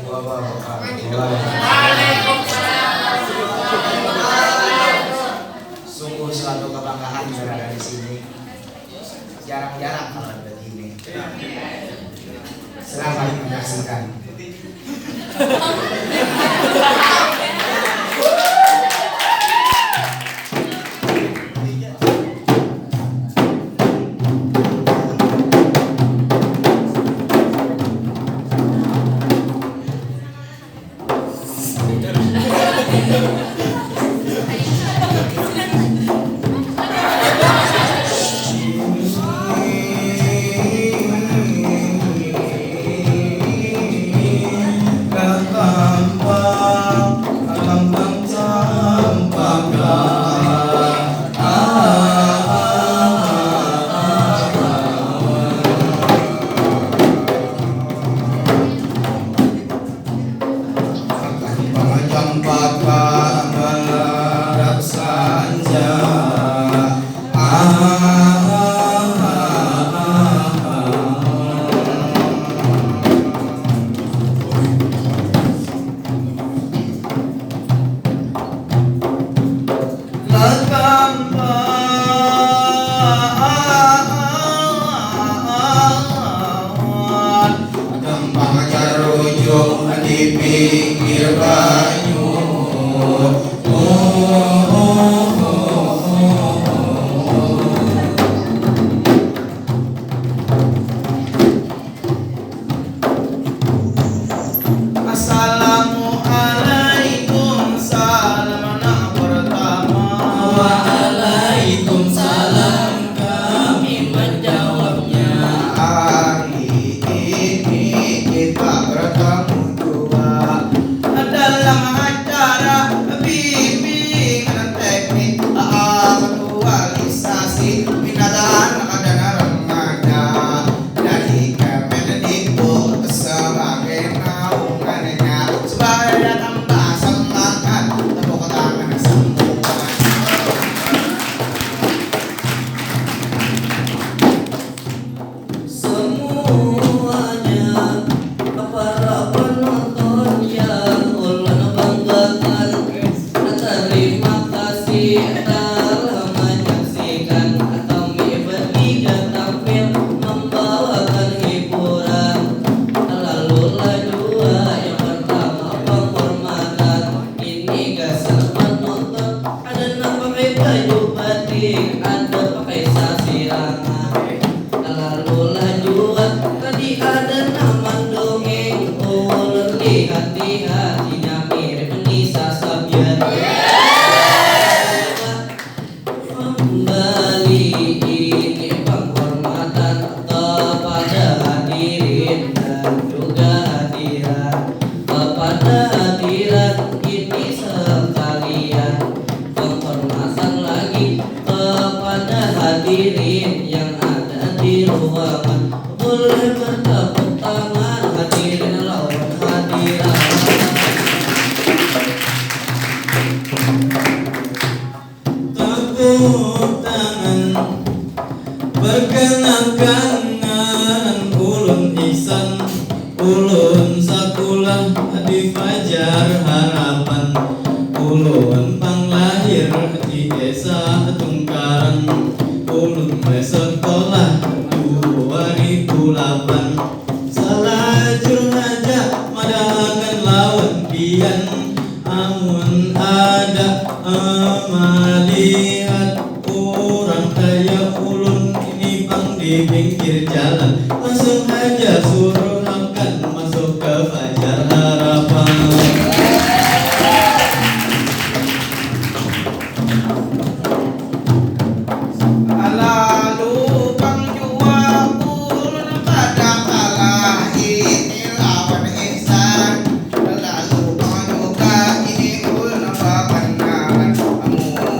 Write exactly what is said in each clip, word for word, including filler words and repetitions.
Waalaikumsalam. Sungguh suatu kebanggaan berada di sini. Jarang-jarang kalau begini. Selamat menyaksikan. Pangajam papa marap sanja. Lakam Gampang carujung di pinggir banyu. Assalamualaikum, salam nang pertama. Waalaikumsalam, kami menjawabnya. Hari ini kita bertemu jua dalam acara bimbingan teknik aktualisasi binatang dan remaja. Dari Kemendikbud sebagai naungannya, supaya tambah semangat, tepuk tangan semua. Semuanya, para penonton yang ulun banggakan, terima kasih telah menyaksikan kami bertiga tampil membawakan hiburan. Lalulah jua yang pertama penghormatan. Ini gasan penonton, ada nang pakai baju batik, ada pakai sasirangan. Lalulah jua tadi ada nang mandongeng, ulun lihat-lihat inya mirip Nisa Sabian. Kembali ini penghormatan kepada hadirin dan juga hadirat. Kepada hadirat ini sekalian, penghormatan lagi kepada hadirin yang ada di ruangan. Boleh bertepuk tangan hadirin lawan hadirat. Tepuk tangan. Perkenalkan, ngaran ulun Ihsan. Ulun sakulah di Fajar Harapan. Ulun pang lahir di Desa Tungkarang. Ulun mulai sekolah dua ribu lapan. Salajur haja madahakan lawan pian. Amun ada, eh, malihat urang kaya ulun ini pang di pinggir jalan, langsung haja suruhakan masuk ka Fajar Harapan. Lalu pang jua ulun kada kalah ini lawan Ihsan. Lalu pang juga ini ulun bapandangan, amun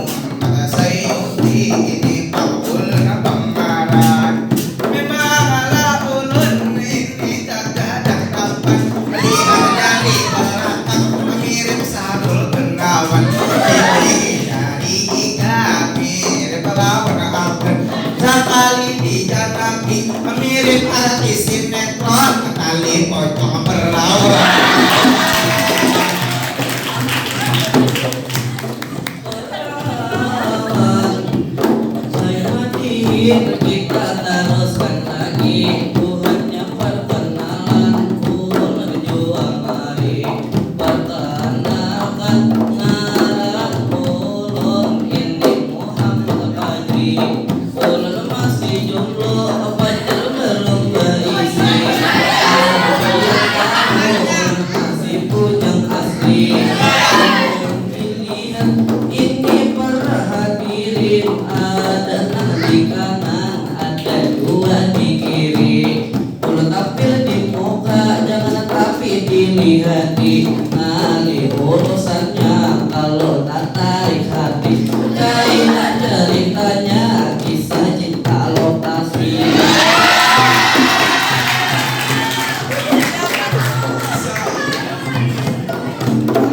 Hati-hati ngalih urusannya, kalau tak tarik hati, kaina ceritanya kisah cinta lokasi.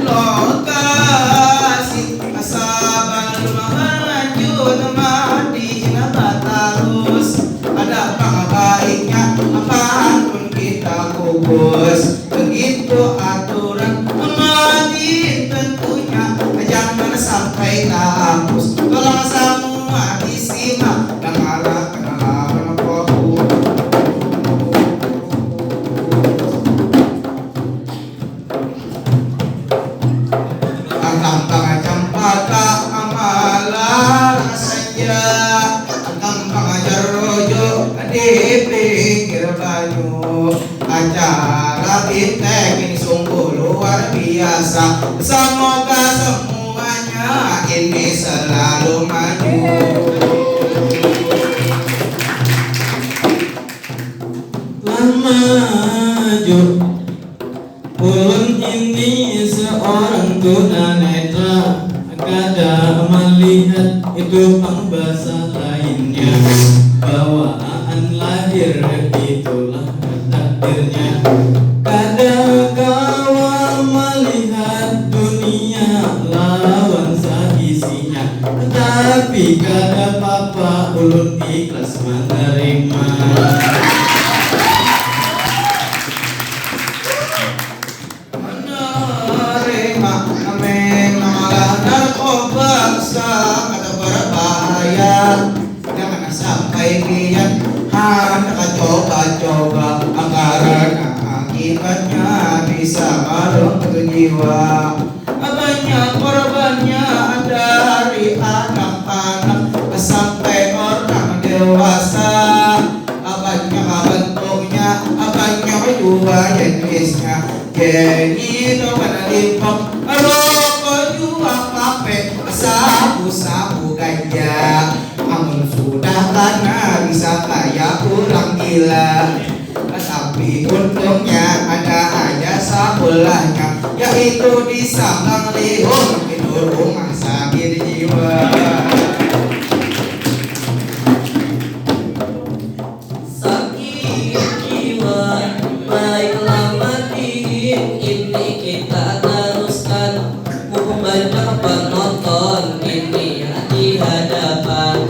Lokasi, sabalum lanjut madihin batarus, ada pang baiknya apapun kita kukus. Begitu aturan madihin tentunya, jangan sampai tahapus. Tolong samua disimak, dangarakan lawan fokus. Kambang campaka malarang sanja, kambang jarojo di pinggir banyu. Acara Bintek ini sungguh luar biasa. Semoga semuanya ini selalu maju. Lah maju. Ulun ini seorang tunanetra, kada malihat itu pang basa lainnya. Bawaan lahir itulah takdirnya. Kada kawa malihat dunia lawan saisinya. Tapi kada papa, ulun ikhlas manarima. Menerima memanglah narkoba sangat berbahaya. Jangan sampai pian handak coba-coba, karena akibatnya bisa merusak jiwa. Banyak korbannya dari anak-anak sampai orang dewasa. Banyak bentuknya, banyak jua jenisnya. Jadi, kawan limbok, rokok jua vape, sabu-sabu ganja. Amun sudah kana bisa kaya urang gila. Tapi untungnya ada aja sabulahnya, yaitu di Sambang Lihun, itu rumah sakit jiwa. Sakit jiwa, baiklah madihin ini kita teruskan. Mumpung banyak penonton ini yang di hadapan.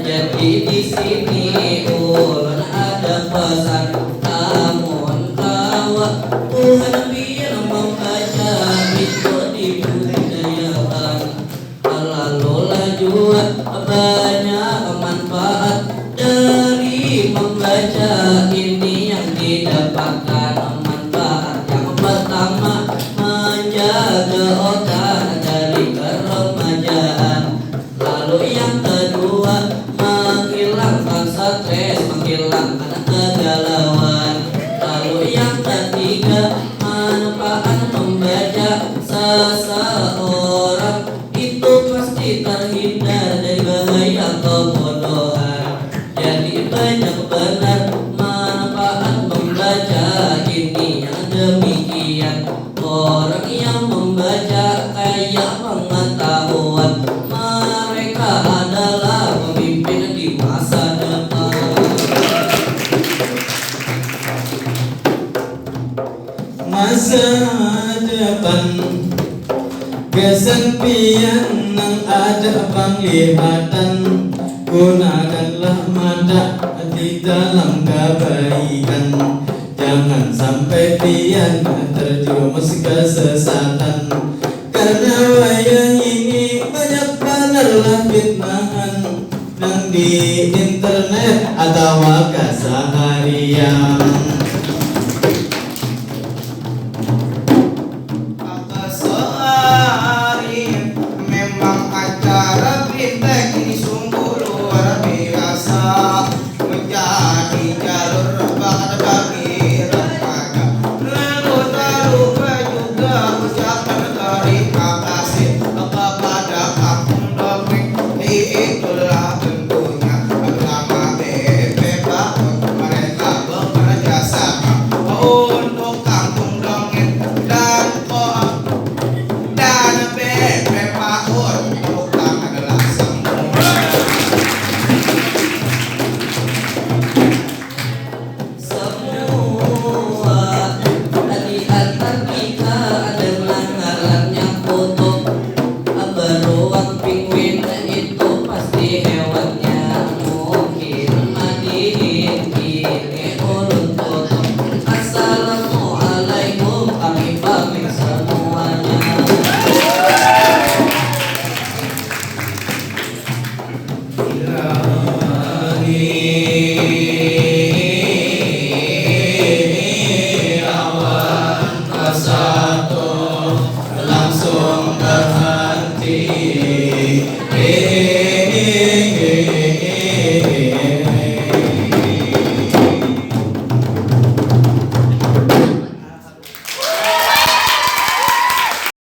Jadi di sini ulun ada pesan, amun kawa Tuhan pian membaca itu dibudidayakan. Lalulah jua banyak manfaat dari membaca ini yang didapatkan. Manfaat yang pertama, menjaga otak dari keremajaan. Lalu yang kedua, menghilangkan stres, menghilangkan kegalauan. Lalu yang ketiga, manfaat membaca, seseorang itu pasti terhindar dari bahaya kebodohan. Jadi banyak benar manfaat membaca ini yang demikian. Orang yang membaca kaya pengetahuan, mereka adalah pemimpin di masa depan. Masa depan. Gasan pian nang ada panglihatan, gunakanlah mata di dalam kabaikan. Jangan sampai pian terjerumus kesesatan. Karena wayah ini banyak banar lah fitnahan nang di internet atawa kasaharian.